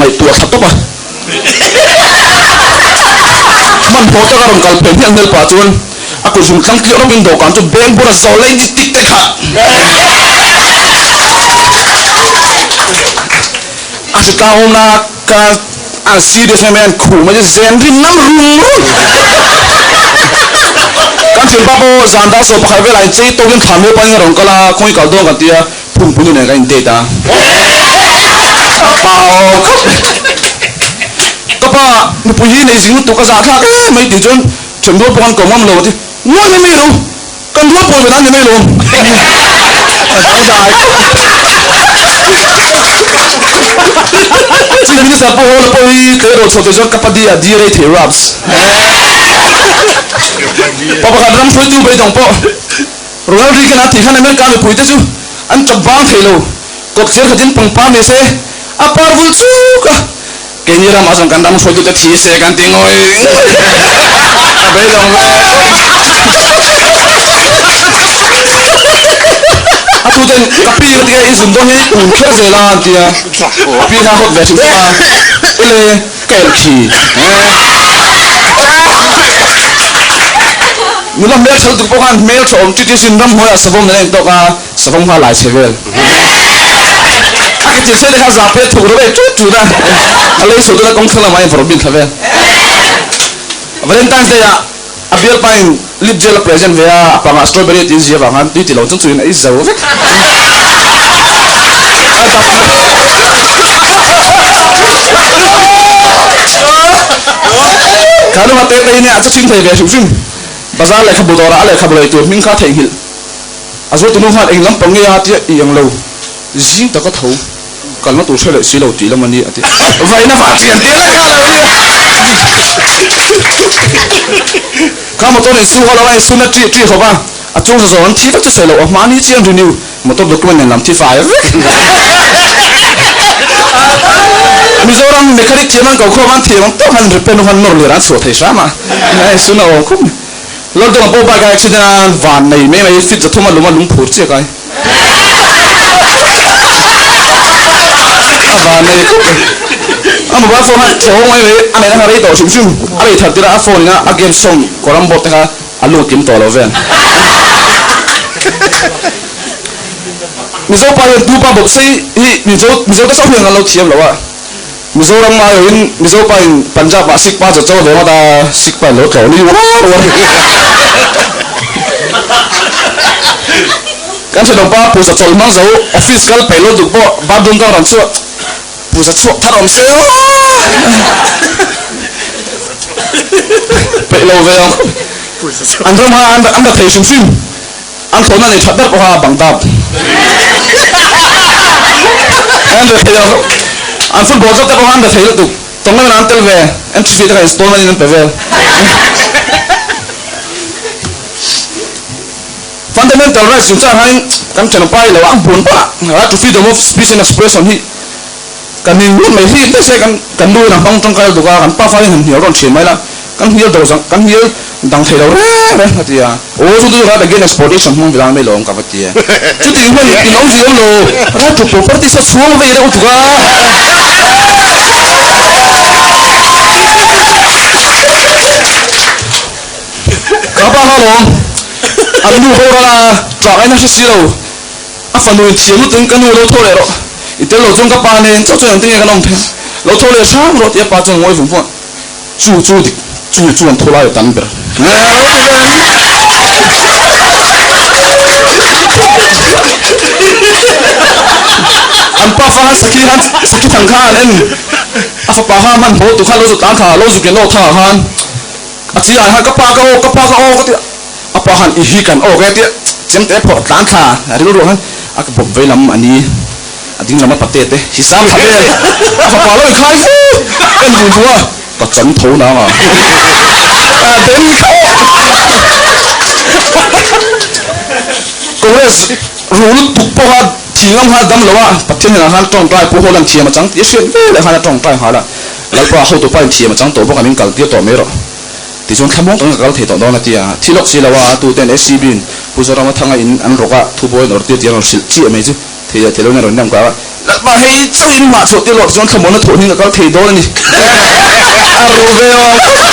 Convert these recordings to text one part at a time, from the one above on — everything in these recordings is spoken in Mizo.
ngaihtuah thla tawp a. Hmanhmawh taka rawn kal phei hmiah hmel pah chuan a kut zung tlang tliah rawkin dawhkan chu beng bur a zawl leh in tik te kha a hri tlang awm na ka an serious mai mai an khuh mai chu zen rim nam rum rum. Kan thianpa pawh zan dar sawm pakhat velah in chei tawkin thlan mual panin a rawn kal a, khawngi kal dawn kan ti a. Phungpui nen kan in date a. Pau khawp. Ka pa nupui hi nei zing lutuk a zahthlak em mai tih chuan thian rual pawh kan ko ngam lo a ti. Ngawi mai mai lo, kan rual pawi ve dan ni mai lo. A dangdai khawp. Chief Minister pawh haw la pawh hi tleirawl chhuah thei chuan ka pa di a di rei thei raps. Pa pakhat ram hruaitu beidawng pawh. Ronald Reagan a tih khan America mipuite chu an tap vang thei lo, kawt thlir khatin pangpar ni se a par vul chuk a, keini ramah chuan kan ram hruaitute thi se kan ti ngawi ngawi a beidawng ve. A tuten ka pi ka ti a i zun dawn hi kun kher zel a an ti a, a pi kha hawt ve hrim hrim a, ule ka elh khi. Nula hmel tha lutuk pawh khan hmel tha awm titi sin ramhnuaiah savawm nen a intawk a, savawm kha a lai chhe vel. A ke thil sawi te kha zah pui a thuk ru ve tut tut a, a lei chho tuna kawng thlang lamah a invawrh bin thla vel. Valentine's Day ah a bialpa in lip gel a present ve a, a pangah strawberry a tih zia vang khan tui ti lo chung chuin a i zo vek. A dap Kha lungah te te in a chhing thei ve hrim hrim. Bazar lehkhabu dawrah a lehkhabu lei tur hming kha theihnghilh a zual tunu khan eng lampang nge a tia i ang lo zing taka tho kalna tur hre leh si lo tih lam a ni a ti. Vaina vah chian tir leh kha lo ni. Kha motor in su ho lo a in suna ṭih ṭih khawp a, a chung sa zawh an thi vek chu sawi loh a hmahni chian renew motor document nen lam thi fai vek. Mizoram mechanic thiam an ko khawm an thiam ang tawk han repair hnu khan nawr lir an chhuah thei hram a. Hei suna awm khawp mai. Lordong a pawh bike a accident a van nei mai mai fit zathum a lum a lung phur chiah kai. A van nei khawp mai. A mobile phone khan thlawng mai mai a neihna kha rei tawh hrim hrim. A lei thar tirh a a phone in a a game song kawram board te kha a lut kim tawh lo vel. Mizo pa hian tu pa bawk sei hi Mizo Mizo te chauh hian kan lo thiam lo a. Mizoram aiawhin Mizo pa in Punjab ah Sikh pa chu cho ve ngawt a, Sikh pa in lo tlawh ni uar uar. Kan thenawm pa pusa chawlh hmang zo office kal peih lo duk pawh bathroom ka rawn chhuah pusa chhuak thar awm se aw. Peih lo ve ang. An ram kha an ra thei hrim hrim. An thlawhna nei that ber pawha bang dap an re thei lo. An football zawk te pawha an re thei lutuk. Tournament ah an tel ve, entry fee te kha installment in an pe vel. Fundamental rights chungchang hian kan thenawm pa hi lo ang bun bun a, right to freedom of speech and expression hi kan ning ngut mai hi nise kan kan nu in a hmang tangkai lutuk a, kan pafa in han hnial rawn thin mai la, kan hnial do zang kan hnial dang thei lo reng reng a ti a, aw chu chu right against exploitation hmang vilai mai lo ang ka va ti e, chuti hman in awm zui awm lo, right to property saw chhuang vei reuh tuk a. Ka pa kha lawm, an nu boral a, ṭah ngaihna hre si lo. A fanu in thiam lutuk in ka nu lo tho leh rawh, i tel lo chuan ka pa nen chauh chuan engtin nge kan awm thei ang, lo tho leh hram rawh tih a pa chuan ngawi vung vung a, chu chu dik, chu chu an tho lai a tam ber. An pa fa han sakhi han sakhi thang kha an en, a fapa kha hmanhmawh tu khan lo zut ang kha, lo zuk in aw tha khan a chi ai khan ka pa ka aw ka pa ka aw ka ti a. A pa khan i hi kan awk e tia chem te phawrh tlan thla a rilru khan a ka bawp vei lam a ni a ding lam a pate te hisap thla vel a fapa lo inkhai fu en vung vung a ka chan tho nang a a den kha Congress ru lutuk pawh kha thing ang khan dam lo a Pathian hnenah khan tawngtai pu Holland thiam a chang tih a hriat vel ah khan a tawngtai nghal a Lalpa hotupa in thiam a chang tawh bawk a min kal tir tawh mai rawh. Tichuan thlamuang takin ka kal thei tawh dawn a ti a. Thi lawk si lo a, tu ten SCB in Pu Zorama Thanga in an rawk a, thubuai an awrh tir tih an rawn hrilh chiah mai chu thei leh thei lo in a rawn inam kar a. Lalpa hei chauh in mah chhuah tir loh tichuan thlamuanna thawh hning ka kal thei dawn a ni. A ru ve awm khawp.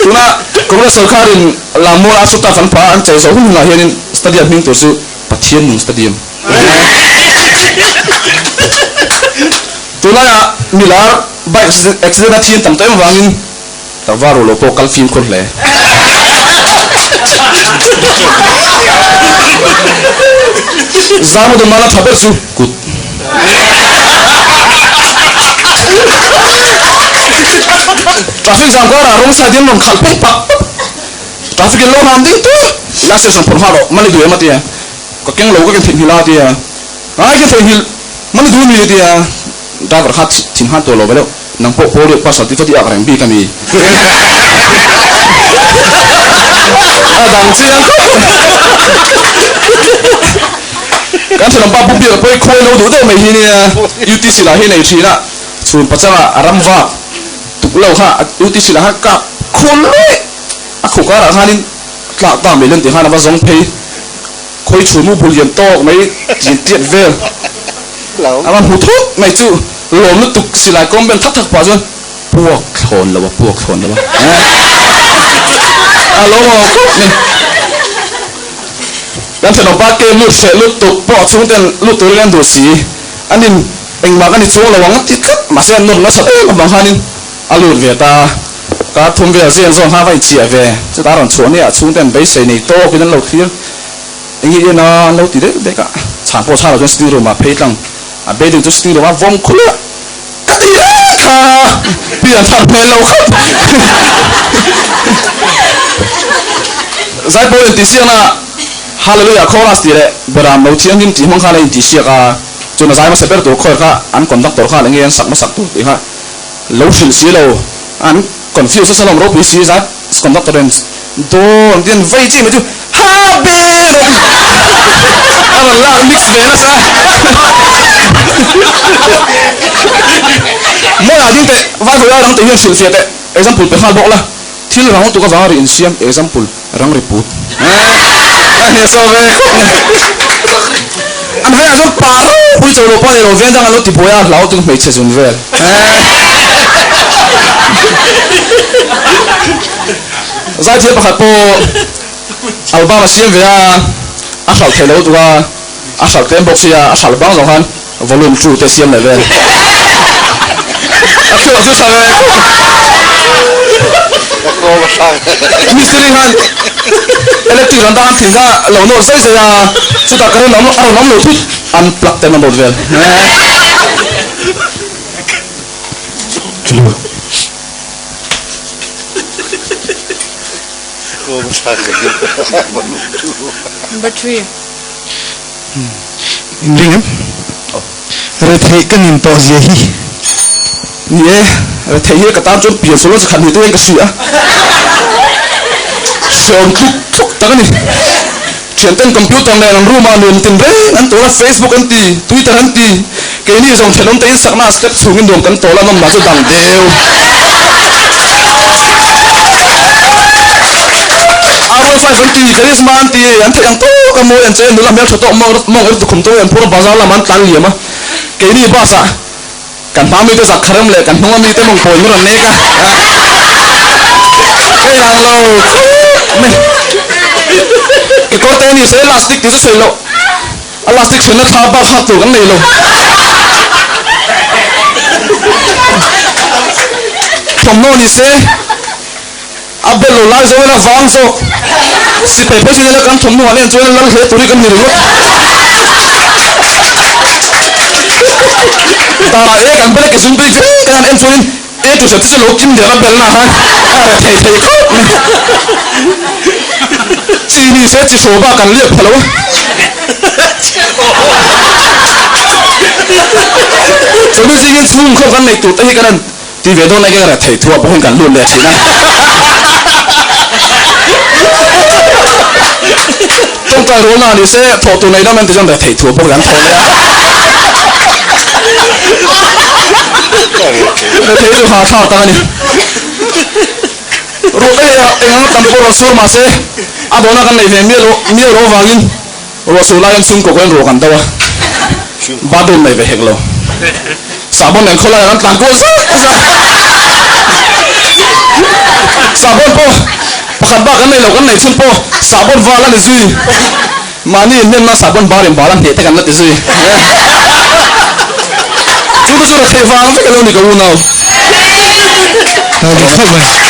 Tuna Congress sorkarin Lammual a sutah kan pah a an chei zawh hun hunah hianin stadium hming tur chu Pathian nung stadium. Tunlaiah milar bike accident a thian tam tawh em avangin tlangval ruh lo pawh kal fimkhur hle. Zam a duh nana tha ber chu kut. Traffic jam karah rawng side in rawn khalh phei pak pak. Traffic in lo ram ding tur license rawn phawrh nghal rawh mani duh em a ti a. Ka keng lo ka ken theihnghilh a ti a. Ai ka theihnghilh mani duh mi a ti a. Driver kha thin han tur lo ve deuh nang pawh pawl riat pasal ti ka ti ak reng bik a mi. A dang chiang khawp. Kan thenawm pa Pu Biaka pawh hi khawi lo duh deuh mai hi nia. UTC lah hi nei thin a chhun pachanga a ram vak tuk lo kha UTC lah kha kap khul luih a khuh karah khanin tlak ta mai len tih khan a va zawng phei khawi chhun mu bul lian tawk mai tin tiat vel a va hmu thut mai chu lawm lutuk silai kawm vel thak thak pah chuan puak thlawn lo a puak thlawn lo a a lo awm khawp mai. Kan thenawm pa kem lut hreh lutuk pawh a chhungten lut turin an duh si anin engmah ka ni chuang lo ang a ti tlat mahse an nawr nasa em avang khanin a lut ve ta kar thum vel zian zawn kha va inchhiah ve chutah a rawn chhuah nia a chhungten beisei nei tawkin an lo thlir eng nge en a an lo ti dek dek a chhan pawh chhan lo chuan sitting room ah phei tlang a bedding chu sitting room ah vawm khul a ka ti reng kha pian thar hmel lo khawp Zaipawl intihsiakna Hallelujah Chorus tih leh Beram lo thianghlim tih hmang khan a intihsiak a, chuan a zai hmasa ber tur khawi kha an conductor khan enge an sak hmasak tur tih kha lo hrilh si lo, an confuse nasa hlawm ropui si zai conductor in dawn tih an vei chi mai chu Ha ber a rawn lak mix ve nasa Mawiah ding teh vai vawi a rang tih hian hrilhfiah teh example pe nghal bawk la. Thil rang lutuk avanga ri insiam, example, rang ri put. A hne saw ve khawp mai. An vengah chuan pa ropui cho lo pa nei lo veng dang an lo ti buai a, hlau tuk hmeichhe zun vel. Zaithiam pakhat pawh album a siam ve a, a hralh thei lo lutuk a, a hralh tlem bawk sia, a hralh bang zawng khan Volume 2 te siam leh vel. A thluak chu tha ve khawp. Mistiri khan electric rawn dang an thing kha lo nawt zai zai a, chutah current a rawn awm lo thut, an plug ten a nawt vel. Number 3. Inring em? Retheih ka nin tawh zia hi. Ni e, retheih hi ka tan chuan pian sual chi khat ni turin ka hria a. Hreawm tluk tluk tak a ni. Thianten computer nen an room ah nuam tin reng an tawl a, Facebook an ti, Twitter an ti. Keini zawng thenawm te in sakna step chhungin nuam kan tawl a, nawm lah chu dang deuh. R15 an ti, Charisma an ti, an theih ang tawk a mawi an che, nula hmeltha tawk mawng er tukhum tawk an phur a, bazar lamah an tlan liam a. Keini bus ah kan hma mite zak kharem leh kan hnunga mite mawng pawi ngur an nek a. Ka inang lo khawp mai. Kekawr te ni se elastic tih chu sawi loh. A lastic thlenna thla bak hak tur kan nei lo. Thawmhnaw ni se a bel lo lai zawk ila vang zawk. Sipai phei chu ila kan thawmhnaw an en chuan lal hle tur hi kan ni ringawt. Tah e kan bel a ke zung bik vek a an en chuanin e tu hriat te chu lo kim der a belna khan a reh thei thei khawp mai. Chi ni se chi hraw bak kan liak pha lo a. Chumi zingin chhung khawm kan nei tur te hi kan han ti ve dawn lai ka thei thuah pawhin kan lut leh thin a. Tawngtai rualna ni se thawh tur nei dam an ti chuan rethei thuah pawh kan thaw leh a. Rethei chu hahthlak tak a ni. Ruah ei a eng anga tam pawh ruah sur mahse a dawhna kan neih ve miah loh miau loh avangin ruah sur laiin chhungkaw kawin ruah kan do a, bathroom nei ve hek lo. Sahbawn nen khawlaiah kan tlan kual zat zat. Sahbawn pawh pakhat bak kan nei lo, kan nei chhun pawh sahbawn val a ni zui. Mahni inhnemna sahbawn bar in bar a hneh te kan la ti zui. Chu te chu rethei vang vek a lo ni ka unau. Dik khawp mai.